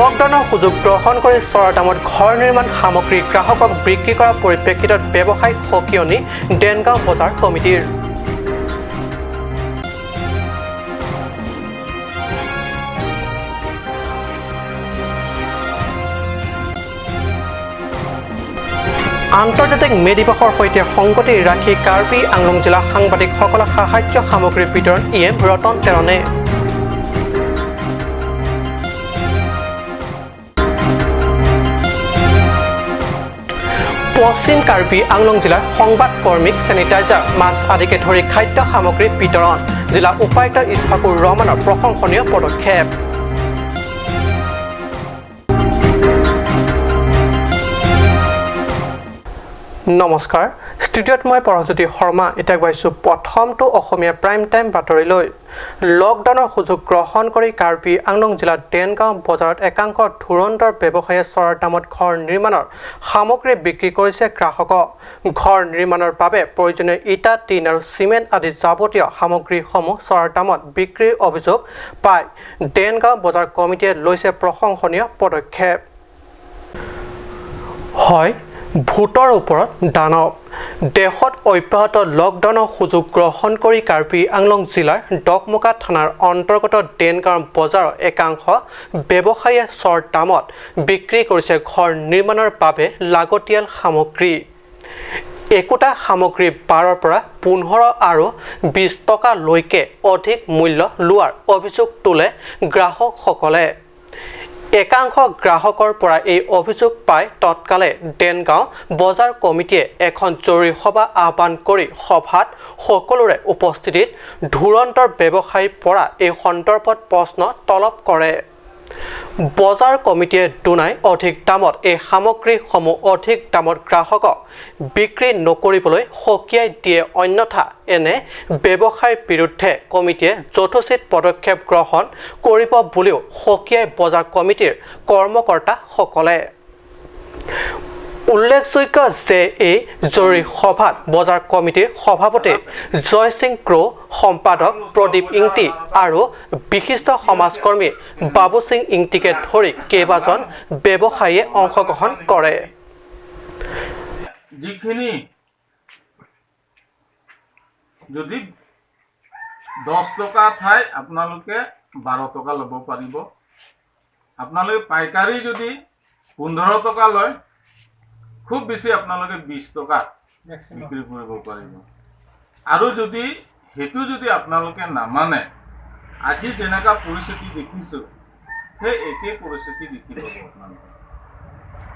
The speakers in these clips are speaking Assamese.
লকডাউনৰ সুযোগ গ্ৰহণ কৰি চৰা দামত ঘৰ নিৰ্মাণ সামগ্ৰী গ্ৰাহকক বিক্ৰী কৰাৰ পৰিপ্ৰেক্ষিতত ব্যৱসায়িক সকিয়নি দেনগাঁও বজাৰ কমিটিৰ। আন্তৰ্জাতিক মে দিৱসৰ সৈতে সংগতি ৰাখি কাৰ্বি আংলং জিলা সাংবাদিকসকলক সাহায্য সামগ্ৰী বিতৰণ ই এম ৰতন টেৰণে। পশ্চিম কাৰ্বি আংলং জিলাৰ সংবাদ কৰ্মীক চেনিটাইজাৰ, মাস্ক আদিকে ধৰি খাদ্য সামগ্ৰী বিতৰণ। জিলা উপায়ুক্ত ইছফাকুৰ ৰহমানৰ প্ৰশংসনীয় পদক্ষেপ। নমস্কাৰ, ষ্টুডিঅ'ত মই পৰশজ্যোতি শৰ্মা। এতিয়া গৈছোঁ প্ৰথমটো অসমীয়া প্ৰাইম টাইম বাতৰিলৈ। লকডাউনৰ সুযোগ গ্ৰহণ কৰি কাৰ্বি আংলং জিলাৰ দেনগাঁও বজাৰত একাংশ ধুৰন্ধৰ ব্যৱসায়ীয়ে চৰাৰ দামত ঘৰ নিৰ্মাণৰ সামগ্ৰী বিক্ৰী কৰিছে গ্ৰাহকক। ঘৰ নিৰ্মাণৰ বাবে প্ৰয়োজনীয় ইটা, টিন আৰু চিমেণ্ট আদি যাৱতীয় সামগ্ৰীসমূহ চৰাৰ দামত বিক্ৰীৰ অভিযোগ পাই দেনগাঁও বজাৰ কমিটিয়ে লৈছে প্ৰশংসনীয় পদক্ষেপ। হয়, ভূতৰ ওপৰত দানৱ। দেশত অব্যাহত লকডাউনৰ সুযোগ গ্ৰহণ কৰি কাৰ্বি আংলং জিলাৰ ডকমকা থানাৰ অন্তৰ্গত দেনগাঁও বজাৰৰ একাংশ ব্যৱসায়ীয়ে চৰ দামত বিক্ৰী কৰিছে ঘৰ নিৰ্মাণৰ বাবে লাগতিয়াল সামগ্ৰী। একোটা সামগ্ৰী 12ৰ পৰা 15 আৰু 20 টকালৈকে অধিক মূল্য লোৱাৰ অভিযোগ তোলে গ্ৰাহকসকলে। একাংশ গ্ৰাহকৰ পৰা এই অভিযোগ পাই তৎকালে দেনগাঁও বজাৰ কমিটিয়ে এখন জৰুৰী সভা আহ্বান কৰি সভাত সকলোৰে উপস্থিতিত ধুৰন্ধৰ ব্যৱসায়ীৰ পৰা এই সন্দৰ্ভত প্ৰশ্ন তলব কৰে। বজাৰ কমিটিয়ে দুনাই অধিক দামত এই সামগ্ৰীসমূহ অধিক দামত গ্ৰাহকক বিক্ৰী নকৰিবলৈ সকীয়াই দিয়ে, অন্যথা এনে ব্যৱসায়ীৰ বিৰুদ্ধে কমিটিয়ে যথোচিত পদক্ষেপ গ্ৰহণ কৰিব বুলিও সকীয়াই বজাৰ কমিটিৰ কৰ্মকৰ্তাসকলে। উল্লেখযোগ্য যে এই জৰুৰী সভাত বজাৰ কমিটিৰ সভাপতি জয়সিং ক্ৰ', সম্পাদক প্ৰদীপ ইংতি আৰু বিশিষ্ট সমাজকৰ্মী বাবু সিং ইংতিকে ধৰি কেইবাজন ব্যৱসায়ীয়ে অংশগ্ৰহণ কৰে। যিখিনি যদি 10 টকা ঠাই আপোনালোকে 12 টকা ল'ব পাৰিব। আপোনালোকে পাইকাৰী যদি 15 টকা লয়, খুব বেছি আপোনালোকে 20 টকা বিক্ৰী কৰিব পাৰিব। আৰু যদি সেইটো যদি আপোনালোকে নামানে, আজি যেনেকুৱা পৰিস্থিতি দেখিছোঁ সেই একেই পৰিস্থিতি দেখি পাব আপোনালোকে।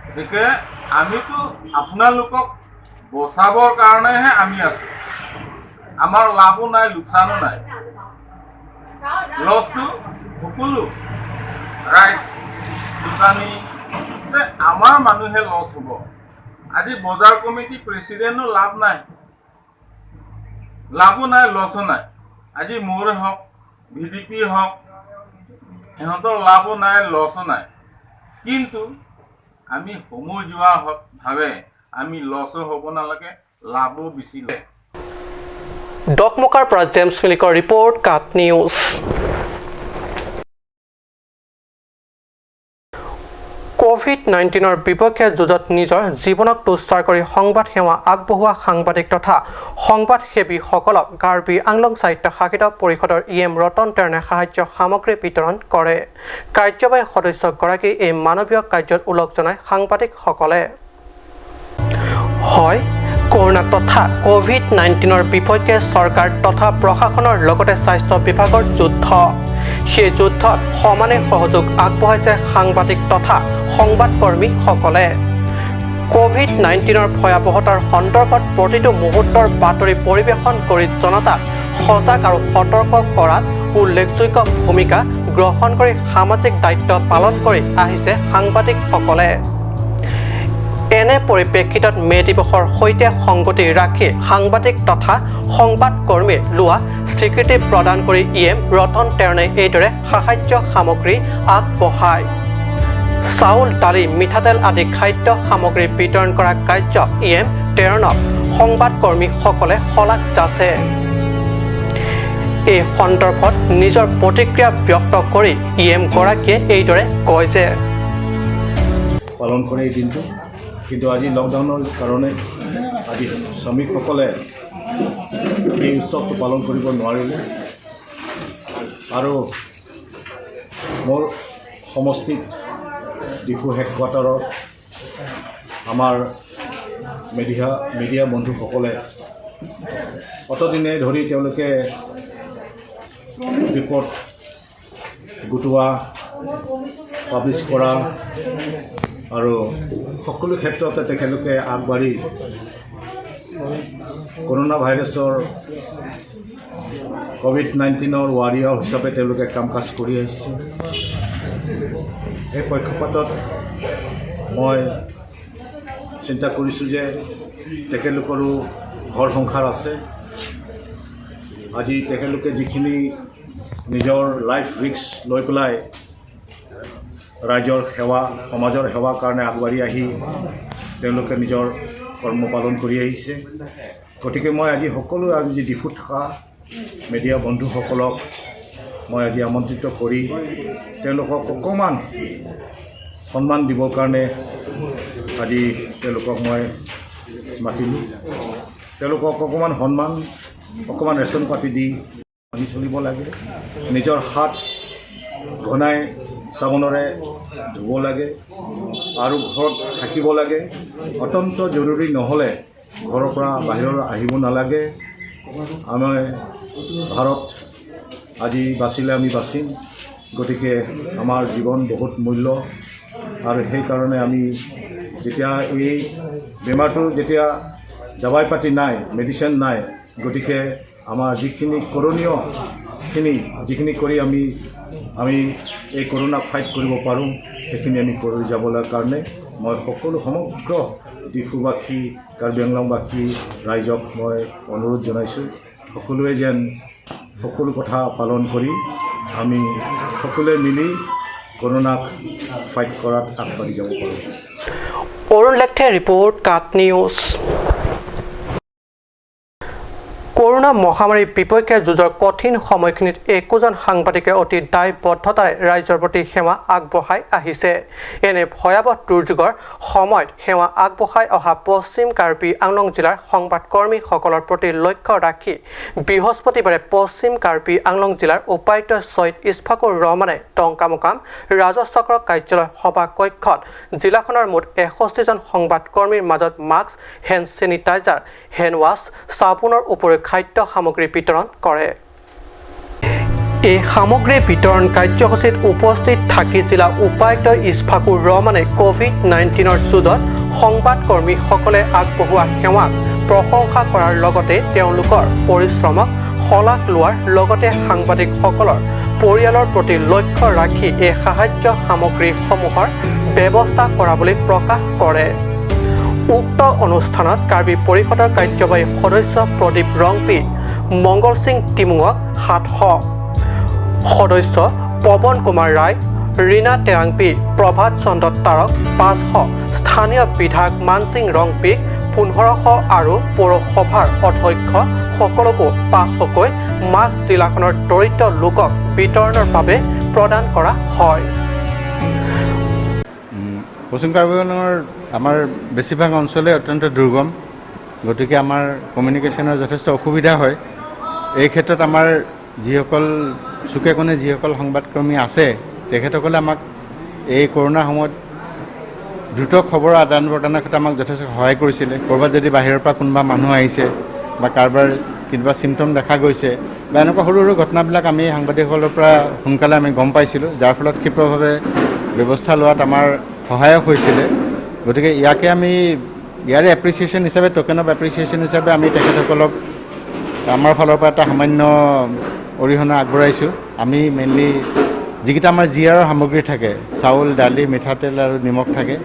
গতিকে আমিতো আপোনালোকক বচাবৰ কাৰণেহে আমি আছোঁ, আমাৰ লাভো নাই লোকচানো নাই। লছটো সকলো ৰাইজ, দোকানী, আমাৰ মানুহে লছ হ'ব। আজি বজাৰ কমিটি প্ৰেচিডেণ্টো লাভ নাই, লাভো নাই লছো নাই। আজি মোৰ হওক, ভি ডি পি হওক, ইহঁতৰ লাভো নাই লছো নাই। কিন্তু আমি সমজুৱাভাৱে আমি লছো হ'ব নালাগে, লাভো বেছি লাগে। ডকমকাৰ পৰা জেমছ মিলিকৰ ৰিপৰ্ট, কাট নিউজ। কোভিড-19ৰ বিপক্ষে যুঁজত নিজৰ জীৱনক তুচ্ছাৰ কৰি সংবাদ সেৱা আগবঢ়োৱা সাংবাদিক তথা সংবাদসেৱীসকলক কাৰ্বি আংলং স্বায়ত্তশাসিত পৰিষদৰ ই এম ৰতন টেৰণে সাহায্য সামগ্ৰী বিতৰণ কৰে। কাৰ্যবাহী সদস্যগৰাকীৰ এই মানৱীয় কাৰ্যত ওলগ জনায় সাংবাদিকসকলে। হয়, কৰোণা তথা কোভিড-19ৰ বিপক্ষে চৰকাৰ তথা প্ৰশাসনৰ লগতে স্বাস্থ্য বিভাগৰ যুদ্ধ। সেই যুদ্ধত সমানে সহযোগ আগবঢ়াইছে সাংবাদিক তথা সংবাদকৰ্মীসকলে। কোভিড-19ৰ ভয়াৱহতাৰ সন্দৰ্ভত প্ৰতিটো মুহূৰ্তৰ বাতৰি পৰিৱেশন কৰি জনতাক সজাগ আৰু সতৰ্ক কৰাত উল্লেখযোগ্য ভূমিকা গ্ৰহণ কৰি সামাজিক দায়িত্ব পালন কৰি আহিছে সাংবাদিকসকলে। এনে পৰিপ্ৰেক্ষিতত মে দিৱসৰ সৈতে সংগতি ৰাখি সাংবাদিক তথা সংবাদকৰ্মীৰ লোৱা স্বীকৃতি প্ৰদান কৰি ই এম ৰতন টেৰণে এইদৰে সাহায্য সামগ্ৰী আগবঢ়ায়। চাউল, দালি, মিঠাতেল আদি খাদ্য সামগ্ৰী বিতৰণ কৰা কাৰ্য ই এম টেৰণক সংবাদকৰ্মীসকলে শলাগ যাচে। এই সন্দৰ্ভত নিজৰ প্ৰতিক্ৰিয়া ব্যক্ত কৰি ই এম গৰাকীয়ে এইদৰে কয় যে পালন কৰে এই দিনটো। কিন্তু আজি লকডাউনৰ কাৰণে আজি শ্ৰমিকসকলে এই উৎসৱটো পালন কৰিব নোৱাৰিলে। আৰু মোৰ সমষ্টিত ডিফু হেডকোৱাৰ্টাৰত আমাৰ মিডিয়া বন্ধুসকলে অতদিনে ধৰি তেওঁলোকে ৰিপৰ্ট গোটোৱা, পাব্লিছ কৰা আৰু সকলো ক্ষেত্ৰতে তেখেতলোকে আগবাঢ়ি কৰোণা ভাইৰাছৰ ক'ভিড-19ৰ ৱাৰিয়ৰ হিচাপে তেওঁলোকে কাম কাজ কৰি আহিছে। সেই পক্ষপাতত মই চিন্তা কৰিছোঁ যে তেখেতলোকৰো ঘৰ সংসাৰ আছে। আজি তেখেতলোকে যিখিনি নিজৰ লাইফ ৰিস্ক লৈ পেলাই ৰাইজৰ সেৱা, সমাজৰ সেৱাৰ কাৰণে আগবাঢ়ি আহি তেওঁলোকে নিজৰ কৰ্ম পালন কৰি আহিছে। গতিকে মই আজি সকলো আজি ডিফুত থকা মিডিয়া বন্ধুসকলক মই আজি আমন্ত্ৰিত কৰি তেওঁলোকক অকণমান সন্মান দিবৰ কাৰণে আজি তেওঁলোকক মই মাতিলোঁ। তেওঁলোকক অকণমান সন্মান, অকণমান ৰেচন পাতি দি মানি চলিব লাগে, নিজৰ হাত ঘনাই চাবোনেৰে ধুব লাগে আৰু ঘৰত থাকিব লাগে। অত্যন্ত জৰুৰী নহ'লে ঘৰৰ পৰা বাহিৰলৈ আহিব নালাগে। আমাৰ ভাৰত আজি বাচিলে আমি বাচিম। গতিকে আমাৰ জীৱন বহুত মূল্য আৰু সেইকাৰণে আমি যেতিয়া এই বেমাৰটো যেতিয়া দবাই পাতি নাই, মেডিচিন নাই, গতিকে আমাৰ যিখিনি কৰণীয়খিনি যিখিনি কৰি আমি এই কৰোণাক ফাইট কৰিব পাৰোঁ, সেইখিনি আমি কৰি যাবলৈ কাৰণে মই সকলো সমগ্ৰ ডিফুবাসী, কাৰ্বি আংলংবাসী ৰাইজক মই অনুৰোধ জনাইছোঁ, সকলোৱে যেন সকলো কথা পালন কৰি আমি সকলোৱে মিলি কৰোণাক ফাইট কৰাত আগবাঢ়ি যাব পাৰোঁ। অৰুণ লেখথে ৰিপৰ্ট, কাট নিউজ। কৰোণা মহামাৰীৰ বিপক্ষে যুঁজৰ কঠিন সময়খিনিত একোজন সাংবাদিকে অতি দায়বদ্ধতাৰে ৰাইজৰ প্ৰতি সেৱা আগবঢ়াই আহিছে। এনে ভয়াৱহ দুৰ্যোগৰ সময়ত সেৱা আগবঢ়াই অহা পশ্চিম কাৰ্বি আংলং জিলাৰ সংবাদকৰ্মীসকলৰ প্ৰতি লক্ষ্য ৰাখি বৃহস্পতিবাৰে পশ্চিম কাৰ্বি আংলং জিলাৰ উপায়ুক্ত ছৈয়দ ইছফাকুৰ ৰহমানে টংকামুকাম ৰাজহ চক্ৰ কাৰ্যালয় সভাকক্ষত জিলাখনৰ মুঠ 61জন সংবাদকৰ্মীৰ মাজত mask, hand sanitizer, hand wash, চাবোনৰ উপৰিও খাদ্য সামগ্ৰী বিতৰণ কৰে। এই সামগ্ৰী বিতৰণ কাৰ্যসূচীত উপস্থিত থাকি জিলা উপায়ুক্ত ইছফাকুৰ ৰহমানে ক'ভিড-19ৰ যুঁজত সংবাদকৰ্মীসকলে আগবঢ়োৱা সেৱাক প্ৰশংসা কৰাৰ লগতে তেওঁলোকৰ পৰিশ্ৰমক শলাগ লোৱাৰ লগতে সাংবাদিকসকলৰ পৰিয়ালৰ প্ৰতি লক্ষ্য ৰাখি এই সাহায্য সামগ্ৰীসমূহৰ ব্যৱস্থা কৰা বুলি প্ৰকাশ কৰে। উক্ত অনুষ্ঠানত কাৰ্বি পৰিষদৰ কাৰ্যবাহী সদস্য প্ৰদীপ ৰংপি, মংগল সিং টিমুঙক 700, সদস্য পৱন কুমাৰ ৰায়, ৰীণা টেৰাংপি, প্ৰভাত চন্দ্ৰ তাৰক 500, স্থানীয় বিধায়ক মানসিং ৰংপিক 1500 আৰু পৌৰসভাৰ অধ্যক্ষ সকলকো 500কৈ মাস্ক জিলাখনৰ দৰিদ্ৰ লোকক বিতৰণৰ বাবে প্ৰদান কৰা হয়। পশ্চিম কাৰ্বি আংলঙৰ আমাৰ বেছিভাগ অঞ্চলেই অত্যন্ত দুৰ্গম। গতিকে আমাৰ কমিউনিকেশ্যনৰ যথেষ্ট অসুবিধা হয়। এই ক্ষেত্ৰত আমাৰ যিসকল চুকে কোণে যিসকল সংবাদকৰ্মী আছে, তেখেতসকলে আমাক এই কৰোণাৰ সময়ত দ্ৰুত খবৰ আদান প্ৰদানৰ ক্ষেত্ৰত আমাক যথেষ্ট সহায় কৰিছিলে। ক'ৰবাত যদি বাহিৰৰ পৰা কোনোবা মানুহ আহিছে বা কাৰোবাৰ কিবা চিমটম দেখা গৈছে বা এনেকুৱা সৰু সৰু ঘটনাবিলাক আমি সাংবাদিকসকলৰ পৰা সোনকালে আমি গম পাইছিলোঁ, যাৰ ফলত ক্ষিপ্ৰভাৱে ব্যৱস্থা লোৱাত আমাৰ সহায়ক হৈছিলে। গতিকে ইয়াকে আমি ইয়াৰে এপ্ৰিচিয়েশ্যন হিচাপে, ট'কেন অফ এপ্ৰিচিয়েশ্যন হিচাপে আমি তেখেতসকলক আমাৰ ফালৰ পৰা এটা সামান্য অৰিহণা আগবঢ়াইছোঁ। আমি মেইনলি যিকেইটা আমাৰ জি আৰৰ সামগ্ৰী থাকে, চাউল, দালি, মিঠাতেল আৰু নিমখ থাকে,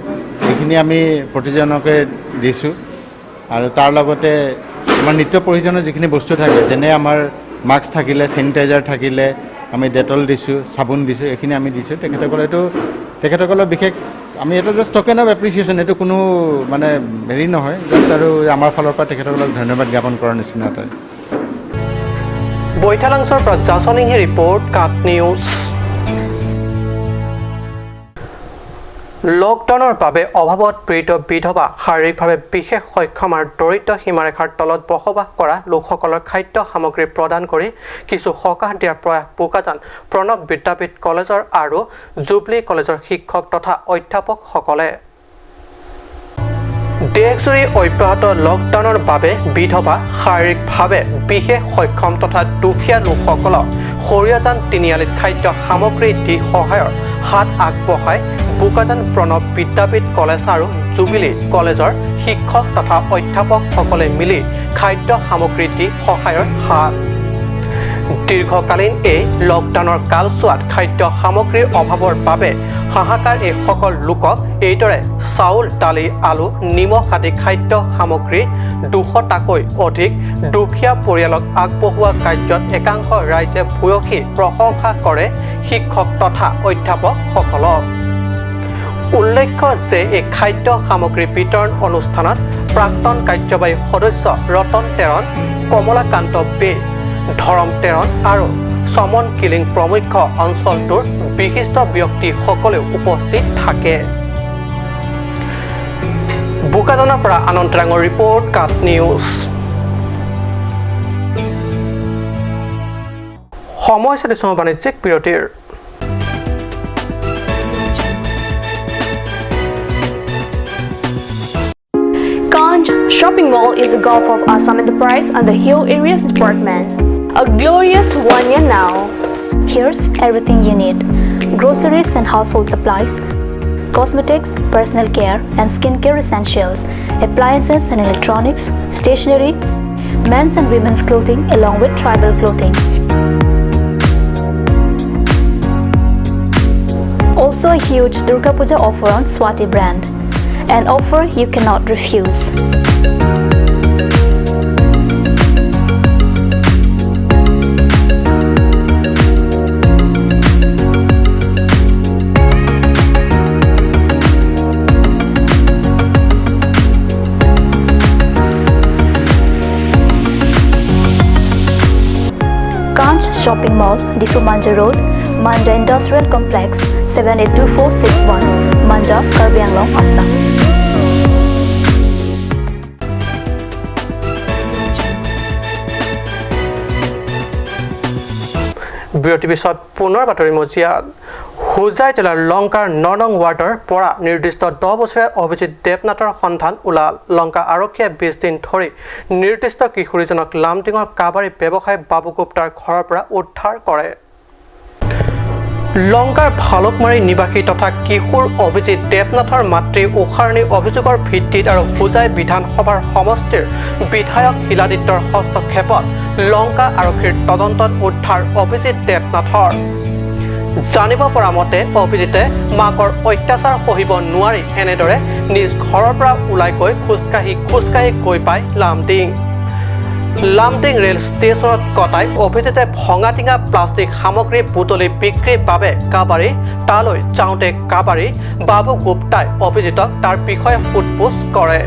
এইখিনি আমি প্ৰতিজনকে দিছোঁ। আৰু তাৰ লগতে আমাৰ নিত্য প্ৰয়োজনীয় যিখিনি বস্তু থাকে, যেনে আমাৰ মাস্ক থাকিলে, চেনিটাইজাৰ থাকিলে, আমি ডেটল দিছোঁ, চাবোন দিছোঁ, এইখিনি আমি দিছোঁ তেখেতসকলে। এইটো তেখেতসকলৰ বিশেষ আমি এটা জাষ্ট ট'কেন অফ এপ্ৰিচিয়েশ্যন, এইটো কোনো মানে হেৰি নহয়, জাষ্ট আৰু আমাৰ ফালৰ পৰা তেখেতসকলক ধন্যবাদ জ্ঞাপন কৰাৰ নিচিনা এটা। বৈঠালাংছৰ পৰা জাছনিংহি ৰিপৰ্ট, কাট নিউজ। লকডাউনৰ বাবে অভাৱত পীড়িত বিধৱা, শাৰীৰিকভাৱে বিশেষ সক্ষম আৰু দৰিদ্ৰ সীমাৰেখাৰ তলত বসবাস কৰা লোকসকলৰ খাদ্য সামগ্ৰী প্ৰদান কৰি কিছু সকাহ দিয়াৰ প্ৰয়াস বোকাজান প্ৰণৱ বিদ্যাপীঠ কলেজৰ আৰু জুবলি কলেজৰ শিক্ষক তথা অধ্যাপকসকলে। দেশজুৰি অব্যাহত লকডাউনৰ বাবে বিধৱা, শাৰীৰিকভাৱে বিশেষ সক্ষম তথা দুখীয়া লোকসকলক সৰিয়াজান তিনিআলিত খাদ্য সামগ্ৰী দি সহায়ৰ হাত আগবঢ়াই বোকাজান প্ৰণৱ বিদ্যাপীঠ কলেজ আৰু জুবিলি কলেজৰ শিক্ষক তথা অধ্যাপকসকলে মিলি খাদ্য সামগ্ৰী দি সহায়ৰ হাত। দীৰ্ঘকালীন এই লকডাউনৰ কালচোৱাত খাদ্য সামগ্ৰীৰ অভাৱৰ বাবে হাহাকাৰ এইসকল লোকক এইদৰে চাউল, দালি, আলু, নিমখ আদি খাদ্য সামগ্ৰী 200টাকৈ অধিক দুখীয়া পৰিয়ালক আগবঢ়োৱা কাৰ্যত একাংশ ৰাইজে ভূয়সী প্ৰশংসা কৰে শিক্ষক তথা অধ্যাপকসকলক। উল্লেখ্য যে এই খাদ্য সামগ্ৰী বিতৰণ অনুষ্ঠানত প্ৰাক্তন কাৰ্যবাহী সদস্য ৰতন তেৰণ, কমলাকান্ত বে, ধৰম তেৰণ আৰু চমন কিলিং প্ৰমুখ্য অঞ্চলটোৰ বিশিষ্ট ব্যক্তিসকলেও উপস্থিত থাকে। বোকাজানৰ পৰা আনন্দ ৰাঙৰ ৰিপৰ্ট, কাট নিউজ। সময় চলিছে বাণিজ্যিক বিৰতিৰ। Kanj Shopping Mall is a Gulf of Assam enterprise and the Hill Areas Department. A glorious 1 year now. Here's everything you need: groceries and household supplies, cosmetics, personal care and skincare essentials, appliances and electronics, stationery, men's and women's clothing along with tribal clothing. Also a huge Durga Puja offer on Swati brand. An offer you cannot refuse. Kanch Shopping Mall, Difu Manja Road, Manja Industrial Complex, 782461, Manja, Karbi Anglong, Assam. বিৰতিৰ পিছত পুনৰ বাতৰি মজিয়াত। হোজাই জিলাৰ লংকাৰ 9 নং ৱাৰ্ডৰ পৰা নিৰ্দিষ্ট 10 বছৰীয়া অভিজিত দেৱনাথৰ সন্ধান ওলাল। লংকা আৰক্ষীয়ে 20 দিন ধৰি নিৰ্দিষ্ট কিশোৰীজনক লামডিঙৰ কাবাৰী ব্যৱসায়ী বাবু গুপ্তাৰ ঘৰৰ পৰা উদ্ধাৰ কৰে। লংকাৰ ভালুকমাৰী নিবাসী তথা কিশোৰ অভিজিত দেৱনাথৰ মাতৃ উষাৰাণীৰ অভিযোগৰ ভিত্তিত আৰু হোজাই বিধানসভাৰ সমষ্টিৰ বিধায়ক শিলাদিত্যৰ হস্তক্ষেপত লংকা আৰক্ষীৰ তদন্তত উদ্ধাৰ অভিজিত দেৱনাথৰ। জানিব পৰা মতে অভিজিতে মাকৰ অত্যাচাৰ সহিব নোৱাৰি এনেদৰে নিজ ঘৰৰ পৰা ওলাই গৈ খোজকাঢ়ি খোজকাঢ়ি গৈ পায় লামডিং। লামডিং ৰেল ষ্টেচনত কটাই অভিজিতে ভঙা টিঙা প্লাষ্টিক সামগ্ৰী বুটলি বিক্ৰীৰ বাবে কাবাৰী তালৈ যাওঁতে কাবাৰী বাবু গুপ্তাই অভিজিতক তাৰ বিষয়ে সোধ-পোছ কৰে।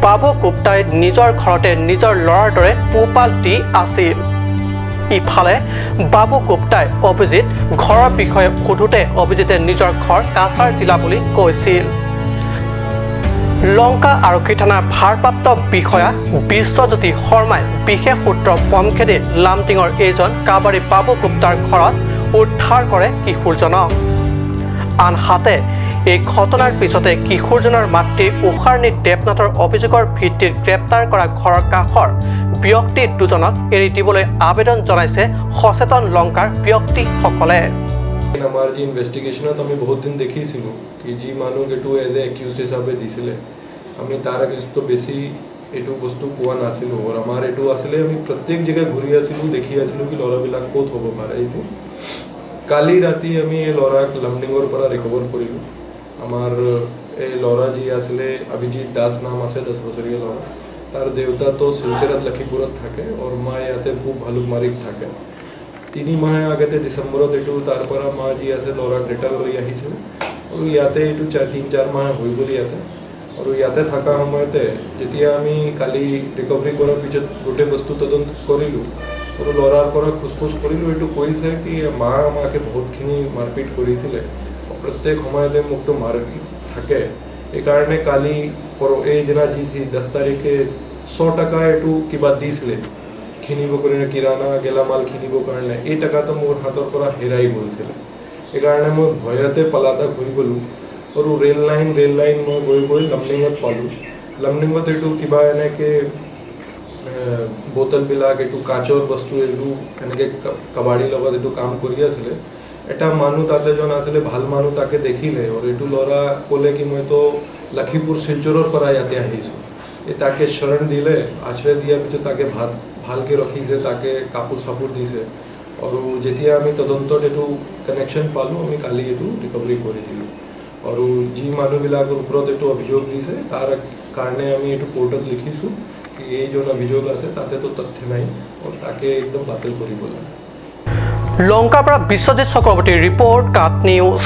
বাবু গুপ্তাই নিজৰ ঘৰতে নিজৰ ল'ৰাৰ দৰে পোহপাল দি আছিল। ইফালে বাবু গুপ্তাই অভিজিত ঘৰৰ বিষয়ে সোধোতে অভিজিতে নিজৰ ঘৰ কাছাৰ জিলা বুলি কৈছিল। লংকা আৰক্ষী থানাৰ ভাৰপ্ৰাপ্ত বিষয়া বিশ্বজ্যোতি শৰ্মাই বিশেষ সূত্ৰ পম খেদি লামডিঙৰ এইজন কাবাৰী বাবু গুপ্তাৰ ঘৰত উদ্ধাৰ কৰে কিশোৰজনক। আনহাতে এই ঘটনাৰ পিছতে কিশোৰজনৰ মাতৃ উষাৰাণী দেৱনাথৰ অভিযোগৰ ভিত্তিত গ্ৰেপ্তাৰ কৰা ঘৰৰ কাষৰ ব্যক্তি দুজনক এৰি দিবলৈ আবেদন জনাইছে সচেতন লংকাৰ ব্যক্তিসকলে। আমাৰ যি ইনভেষ্টিগেশ্যনত আমি বহুত দিন দেখিছিলোঁ কি যি মানুহ এইটো এজ এ একিউজড হিচাপে দিছিলে, আমি তাৰ এগেইনষ্টটো বেছি এইটো বস্তু পোৱা নাছিলোঁ। আৰু আমাৰ এইটো আছিলে, আমি প্ৰত্যেক জেগাত ঘূৰি আছিলোঁ, দেখি আছিলোঁ কি ল'ৰাবিলাক ক'ত হ'ব পাৰে। এইটো কালি ৰাতি আমি এই ল'ৰাক লামডিঙৰ পৰা ৰিকভাৰ কৰিলোঁ। আমাৰ এই ল'ৰা যি আছিলে অভিজিত দাস নাম আছে, 10 বছৰীয়া ল'ৰা। তাৰ দেউতাটো শিলচৰত লক্ষীপুৰত থাকে আৰু মা ইয়াতে পূব ভালুকমাৰীত থাকে। 3 মাহ আগতে ডিচেম্বৰত এইটো তাৰ পৰা মা যি আছে ল'ৰাক ৰিটাৰ্ণ লৈ আহিছিলে আৰু ইয়াতে এইটো 3-4 মাহ হৈ গ'ল ইয়াতে। আৰু ইয়াতে থকা সময়তে যেতিয়া আমি কালি ৰিকভাৰী কৰাৰ পিছত গোটেই বস্তু তদন্ত কৰিলোঁ আৰু ল'ৰাৰ পৰা খোজ-পোছ কৰিলোঁ, এইটো কৈছে কি মা আমাকে বহুতখিনি মাৰপিট কৰিছিলে। প্ৰত্যেক সময়তে মোকতো মাৰি থাকে। এইকাৰণে কালি এইদিনা যি 10 তাৰিখে 100 টকা এইটো কিবা দিছিলে কিনিব কাৰণে, কিৰাণা গেলামাল কিনিবৰ কাৰণে, এই টকাটো মোৰ হাতৰ পৰা হেৰাই গৈছিলে। সেইকাৰণে মই ভয়তে পলাতক হৈ গ'লোঁ আৰু ৰেল লাইন মই গৈ গৈ লামডিঙত পালোঁ। লামডিঙত এইটো কিবা এনেকৈ বটলবিলাক, এইটো কাঁচৰ বস্তু, এইটো এনেকৈ কাবাডীৰ লগত এইটো কাম কৰি আছিলে। এটা মানুহ তাতে জন আছিলে, ভাল মানুহ, তাকে দেখিলে আৰু এইটো ল'ৰা ক'লে কি মইতো লখিমপুৰ শিলচৰৰ পৰা ইয়াতে আহিছোঁ। এই তাকে শৰণ দিলে। আশ্ৰয় দিয়াৰ পিছত তাকে ভাত ভালকৈ ৰাখিছে, তাকে কাপোৰ চাপোৰ দিছে আৰু যেতিয়া আমি তদন্তত এইটো কানেকশ্যন পালোঁ, আমি কালি এইটো ৰিকভাৰী কৰি দিলোঁ। আৰু যি মানুহবিলাকৰ ওপৰত এইটো অভিযোগ দিছে, তাৰ কাৰণে আমি এইটো কোৰ্টত লিখিছোঁ কি এই যোন অভিযোগ আছে তাতেতো তথ্য নাই আৰু তাকে একদম বাতিল কৰিব লাগে। লংকাৰ পৰা বিশ্বজিৎ চক্ৰৱৰ্তীৰ ৰিপৰ্ট, কাট নিউজ।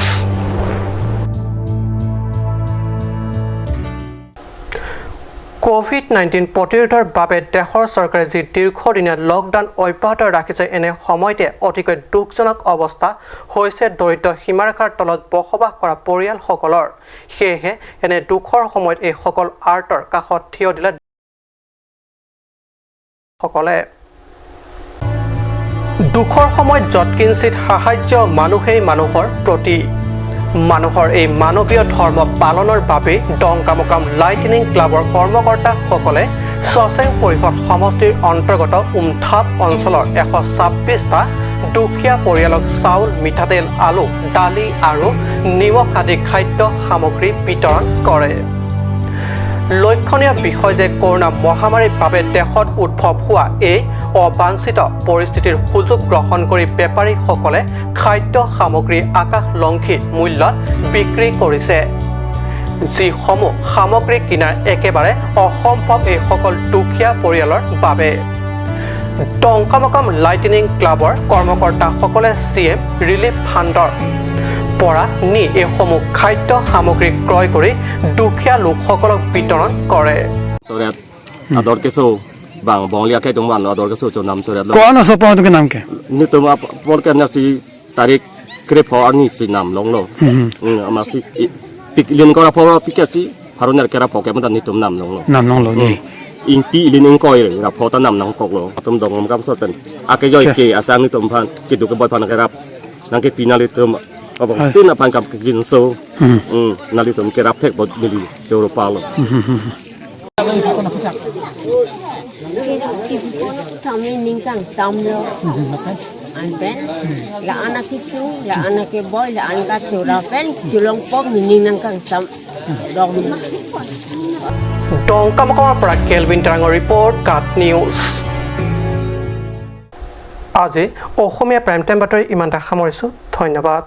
ক'ভিড-19 প্ৰতিৰোধৰ বাবে দেশৰ চৰকাৰে যি দীৰ্ঘদিনীয়া লকডাউন অব্যাহত ৰাখিছে, এনে সময়তে অতিকৈ দুখজনক অৱস্থা হৈছে দৰিদ্ৰ সীমাৰেখাৰ তলত বসবাস কৰা পৰিয়ালসকলৰ। সেয়েহে এনে দুখৰ সময়ত এইসকল আৰ্তৰ কাষত থিয় দিলে সকলে। দুখৰ সময়ত যৎকিঞ্চিত সাহায্য মানুহেই মানুহৰ প্ৰতি মানুহৰ এই মানৱীয় ধৰ্ম পালনৰ বাবেই ডংকামোকাম লাইটনিং ক্লাবৰ কৰ্মকৰ্তাসকলে চচেং পৰিষদ সমষ্টিৰ অন্তৰ্গত উমথাপ অঞ্চলৰ 126টা দুখীয়া পৰিয়ালক চাউল, মিঠাতেল, আলু, দালি আৰু নিমখ আদি খাদ্য সামগ্ৰী বিতৰণ কৰে। লক্ষণীয় বিষয় যে কৰোণা মহামাৰীৰ বাবে দেশত উদ্ভৱ হোৱা এই অবাঞ্ছিত পৰিস্থিতিৰ সুযোগ গ্ৰহণ কৰি বেপাৰীসকলে খাদ্য সামগ্ৰী আকাশলংঘী মূল্যত বিক্ৰী কৰিছে, যিসমূহ সামগ্ৰী কিনাৰ একেবাৰে অসম্ভৱ এইসকল দুখীয়া পৰিয়ালৰ বাবে। ডংকামকাম লাইটনিং ক্লাবৰ কৰ্মকৰ্তাসকলে চি এম ৰিলিফ ফাণ্ডৰ পৰা নি এইসমূহ খাদ্য সামগ্ৰী ক্ৰয় কৰি দুখীয়া লোকসকলক বিতৰণ কৰে। Soret ador ke so bang bong lia ke tung wan ador ke so cho nam soret lo. Ko ano so pa tu nam ke? Ni tu ma por ke na si tarik kre pho ani si nam long lo ama si pik lin ko ra pho pik ke si pharon ke ra pho ke ma ni tum nam long lo. Nam nong lo ni. In ti lin in koi ra pho ta nam nang kok lo tum dong ngam kam so pen a ke yoi ke asang ni tum phan ki du ke boy phan ke rap nang ke pi na li tum ก็บอกตีนพันกับกินโซนาฬิตมเกรับเทกบดนี่เจอปาล Kami ningkang tamlo. Anpen, la anak itu, la anak ke boy, la anak chura pen, chulong pom mining nangkang tam dong. ডংকামকামৰ পৰা কেলভিন টেৰাঙৰ ৰিপৰ্ট, কাট নিউজ। আজি অসমীয়া প্ৰাইম টাইম বাতৰি ইমানতে সামৰিছোঁ। ধন্যবাদ।